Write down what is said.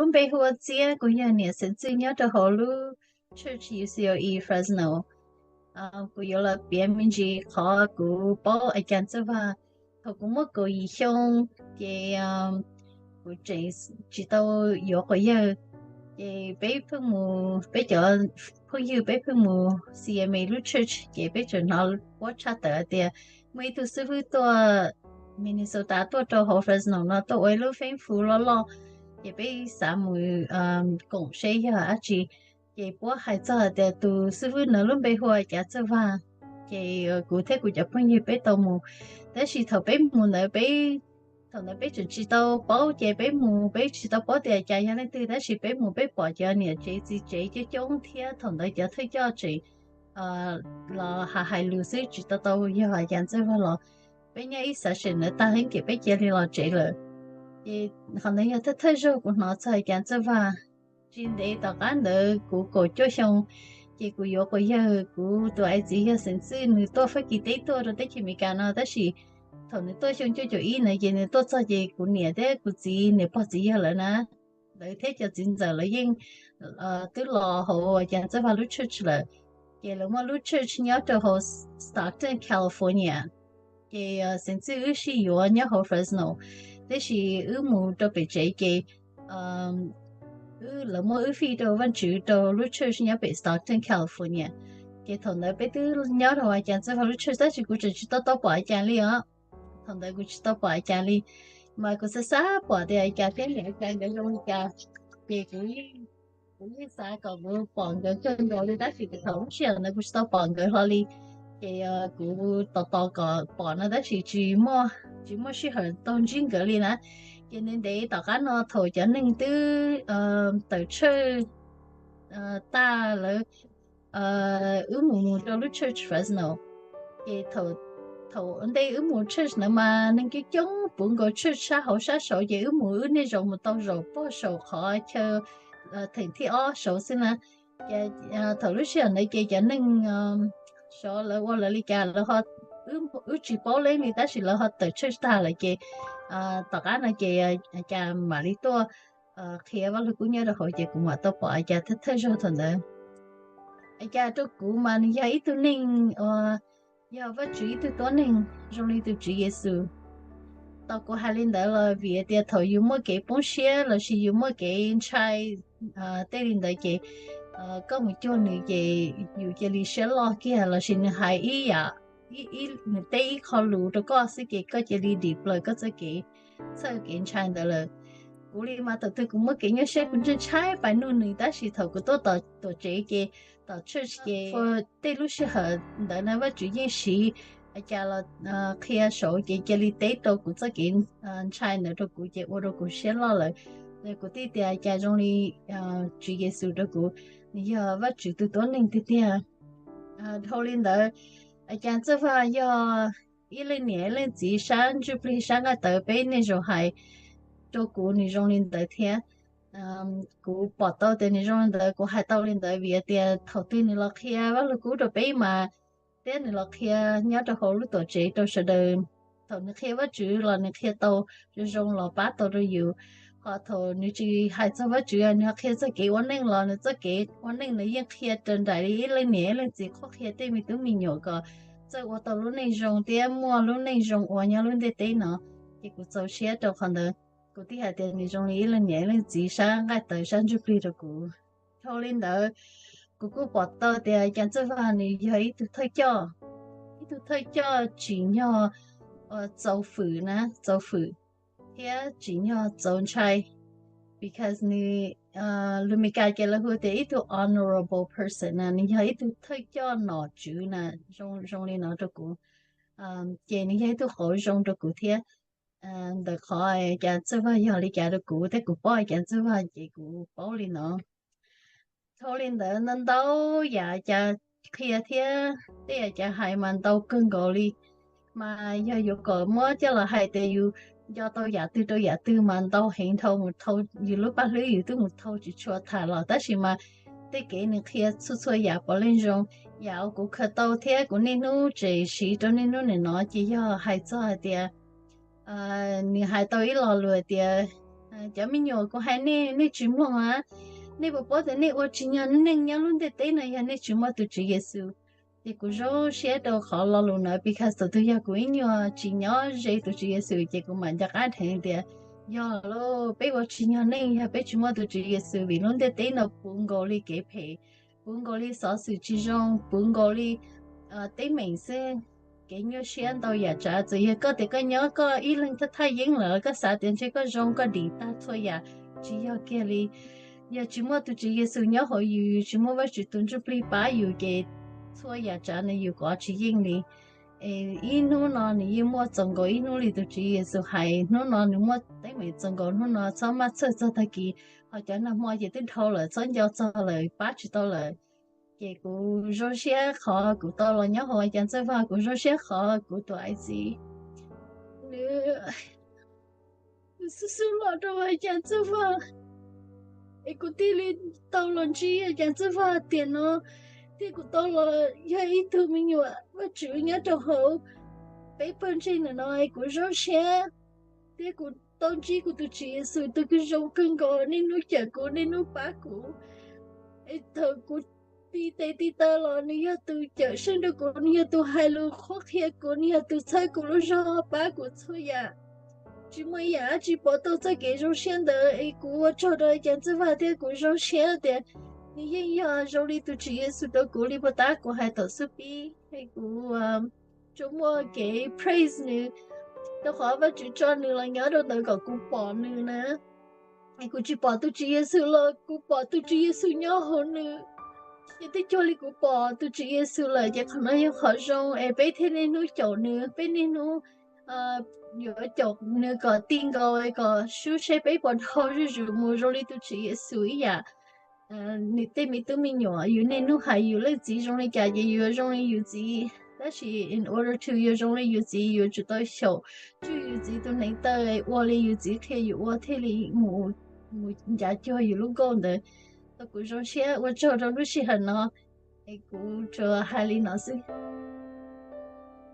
Npe hu ua Txiab, kuv yog niam xeev txwj nyob rau hauv lub church U C O E Fresno. Kuv yuav los piav me ntsis qhov kuv paub a cas Txawj Vaj. Thaum kuv muaj kaum yim xyoo, ces kuv tseem tsis tau yuav quas yawg, ces peb pheej mus, peb cov phooj ywg peb pheej mus C M A lub church, ces peb tseem hnov puab tshaj tawm hais tias muaj ib tug xib fwb tuaj Minnesota tuaj rau hauv Fresno no tuaj ua ib lub feeb fu loj loj, ces peb xav mus koom seb yog dab tsi. Ces puab hais txog hais tias tus xib fwb no lub npe hu ua cas Txawj Vaj, ces kuv thiab kuv cov phooj ywg peb tau mus. Tab sis thaum peb mus ntawd peb, thaum ntawd peb tseem tsis tau paub, ces peb mus peb tsis tau paub tias cas yog leej twg, tab sis peb mus peb pom cov niam tsev txiv tsev coob coob thiab thaum ntawd cov thawj coj tseem los hais lus xwb tsis tau tau yog a cas Txawj Vaj los. Peb nyob ib xav seem ntawd tag heev ces peb cia li los tsev lawm. Ces qhov ntawd yog thawj thawj zaug kuv hnov txog a cas Txawj Vaj. Tsis ntev tom qab ntawd kuv kaum cuaj xyoo, ces kuv yuav quas yawg, kuv tus ais txiv yog xeev txwj, nws tuaj Fab Kis teb tuaj rau teb chaws Amelikas no, tab sis thaum nws tuaj xyoo cuaj caum ib na ces nws tuaj txog ces kuv niam thiab kuv txiv niam pog txiv yawg lawv na, lawv thiab cov txiv ntxawm lawv yeej twb los hauv a cas Txawj Vaj lub church lawm. Ces lawv muaj lub church nyob rau hauv Stockton, California. Ces xeev txwj wb sib yuav nyob hauv Fresno, tab sis wb mus rau pem tsev ces wb, lawv muab wb fij rau Vaajtswv rau lub church nyob pem Stockton, California. Ces thaum ntawd peb twb nyob rau a cas Txawj Vaj lub church tab sis kuv tseem tsis tau tau pom a cas li os. Thaum ntawd kuv tsis tau pom a cas li, mas kuv xav xav pom tias a cas thiab niam a cas nkawd zoo li cas, ces kuv yeej xav kom kuv pom nkawd kawg nkaus li tab sis thaum lub sij hawm ntawd kuv tsis tau pom nkawd hlo li. Ces kuv tos tos kom pom no tab sis tsis muaj, tsis muaj sij hawm tau ntsib nkawd li na. Ces ntev ntev tom qab no thaum cov neeg twb tawm church tag lawm, wb mus mus rau lub church Fresno. Ces thaum ntej wb mus church ntawd mas neeg coob coob puv nkaus church sab hauv sab saud ces wb mus wb niaj zaus mus tau zaum pog saum qhov chaw theem thib ob saud xwb na. Ces thaum lub sij hawm ntawd ces cov neeg saud lawv ua lawv li cas lawv ho, wb tsis paub leej li tab sis lawv ho tawm church tag lawm ces tom qab no ces cas mam li tuaj qhia Vaj Lug Kub nyob rau hauv ces kuv mam tau pom a cas thawj thawj zaug thaum ntawd. A cas rau kuv mas nws yog ib tug neeg uas yog Vajtswv ib tug tuab neeg zoo li tus Tswv Yexus. Tau kuv hais li ntawd los vim tias thaum yus muaj kev poob siab lossis yus muaj kev ntshai tej li ntawd ces koj mus cuag nws ces yus cia li siab loj kiag lossis nws hais ib yam, nws teb ib qho lus rau koj xwb ces koj cia li dim plaws koj txoj kev txhawj kev ntshai ntawd lawm. Kuv li mas thaum twg kuv muaj kev nyuaj siab kuv ntshai ntshai pais nug nws tab sis thaum kuv tuaj tom tuam tsev ces tom church ces tej lub sij hawm ntawd na Vajtswv yeej siv a cas los qhia saud ces cia li teb rau kuv txoj kev ntshai ntawd rau kuv ces ua rau kuv siab loj lawm. Kuv thiaj tias cas zoo li Tswv Yexus rau kuv, nws yog Vajtswv tus tuab neeg tiag tiag. Dhau li ntawd, a cas Txawj Vaj yog ib leej niam ib leej txiv sab ntsuj plig sab nqaij tawv peb niaj zaus hais rau kuv nws zoo li ntawd thiab. Kuv pom tau tias nws zoo li ntawd kuv hais tau li ntawd vim tias thaum twg nws los qhia Vaj Lug Kub rau peb mas thiab nws los qhia nyob rau hauv lub tuam tsev rau sawv daws. Thaum nws qhia Vajtswv los nws qhia tau zoo zoo los pab tau rau yus. Ho thaum nws tsis hais txog Vajtswv nws ho qhia txog kev ua neej los nws txoj kev ua neej nws yeej qhia raws nraim li ib leej niam ib leej txiv qhuab qhia tej me tub me nyuam kom txawj ua tau lub neej zoo thiab muaj lub neej zoo ua nyob lub ntiaj teb no. Ces kuv txaus siab rau qhov ntawd. Kuv thiaj hais tias nws zoo li ib leej niam ib leej txiv sab nqaij tawv sab ntsuj plig rau kuv. Dhau li ntawd, kuv kuj pom tau tias Cas Txawj Vaj nws yog ib tug thawj coj, ib tug thawj coj tsim nyog txaus fwm na, txaus fwm thiab tsim nyog txaus ntshai, because nws, lus Meskas ces lawv hu tias ib tug honorable person na, nws yog ib tug thawj coj nom tswv na, zoo zoo li no rau kuv. Ces nws yog ib tug qauv zoo rau kuv thiab. Ntawm qhov Cas Txawj Vaj yog li cas rau kuv thiab kuv paub Cas Txawj Vaj ces kuv paub li no. Dhau li ntawd ntau ntau yam Cas qhia thiab tej yam Cas hais mas ntau kawg nkaus li. Mas yog yuav kom muab coj los hais tias yus nco tau yam twg rau yam twg mas ntau heev dhau mus, yus lub paj hlwb yus twb mus thau tsis tshua tham los tab sis mas tej kev nws qhia txhua txhua yam puav leej zoo. Yam uas kuv khaws tau thiab kuv niaj hnub tseem siv rau niaj hnub nim no ces yog hais txog hais tias nws hais tau ib lo lus tias Cov me nyuam, kuv hais nej, nej tsis mloog a, nej puas paub tias nej ua tsis nyog neej nyob lub ntiaj teb no yog nej tsis muaj tus Tswv Yexus. Ces kuv zoo siab rau qhov lo lus ntawd, because thaum twg yog kuv ib nyuag tsis nyob ze tus Tswv Yexus ces kuv mam nco qab dheev tias yog lauj, peb ua tsis nyog neej yog peb tsis muaj tus Tswv Yexus, vim lub ntiaj teb no puv nkaus li kev phem, puv nkaus li xov xwm tsis zoo, puv nkaus li teeb meem xwb, kev nyuaj siab ntau yam tsav. Txawm yog koj tias koj nyob koj ib leeg thaj thaj yeeb lawm, koj xav tias ntshe koj zoo koj dim tag txhua yam, tsis yog kiag li. Yog tsis muaj tus Tswv Yexus nyob hauv yus, yus tsis muaj Vajtswv tus Ntsuj Plig pab yus ces txhua yam tsav no yus kov tsis yeej li. Es ib hnub no nws yeej muaj txaus nkaus ib hnub li tus Tswv Yexus hais, hnub no nws muaj teeb meem txaus nkaus hnub no, txhob maj txhawj txog tag kis. Ho cov nag hmo ces twb dhau lawm, txhob nco txog lawm, pab tsis tau lawm. Ces kuv zoo siab qhov kuv tau los nyob hauv As Cas Ntxawj Vaj, kuv zoo siab qhov kuv tus ais txiv nws xub xub los rau As Cas Ntxawj Vaj, es kuv thiaj li tau los ntsib As Cas Ntxawj Vaj tiam no, thiab kuv tau los yog ib tug me nyuam Vajtswv nyob rau hauv peb pawg ntseeg ntawm no, es kuv zoo siab. Thiab kuv tau ntsib kuv tus Tswv Yexus tus kws zoo kawg nkaus, niaj hnub cawm kuv, niaj hnub pab kuv. Es thaum kuv ti tes ti taw los nws yog tus cawm seej rau kuv, nws yog tus hais lus qhuab qhia kuv, nws yog tus txhawb kuv lub zog, pab kuv txhua yam. Tsis muaj ib yam dab tsi pov tau txoj kev zoo siab ntawd, es kuv ua tsaug rau As Cas Ntxawj Vaj thiab kuv zoo siab tias nws yeej yog zoo li tus Tswv Yexus rau kuv li puag ta kuv hais thaum xub pib. Es kuv tsuas muaj kev praise nws, rau qhov Vajtswv tso nws los nyob rau ntawd kom kuv pom nws na. Es kuv tsis pom tus Tswv Yexus los kuv pom tus Tswv Yexus nyob hauv nws, ces twb cuag li kuv pom tus Tswv Yexus lawm. Ces qhov no yog qhov zoo, es peb thiaj niaj hnub caum nws, peb niaj hnub yuav caum nws kom ti nkaus, kom sub seb peb puas dhau zuj zus mus zoo li tus Tswv Yexus ib yam. Nws tej me tub me nyuam, yus niaj hnub hais yus leej txiv zoo li cas ces yus yuav zoo li yus txiv. Tab sis in order to yuav zoo li yus txiv, yus tsum tau xyaum tswj yus txiv tus hneev taw, ua li yus txiv qhia yus ua thiaj li mus, mus ncav cuag yus lub goal ntawd. Tau kuv zoo siab, ua tsaug rau lub sij hawm no, es kuv tsuas hais li no xwb.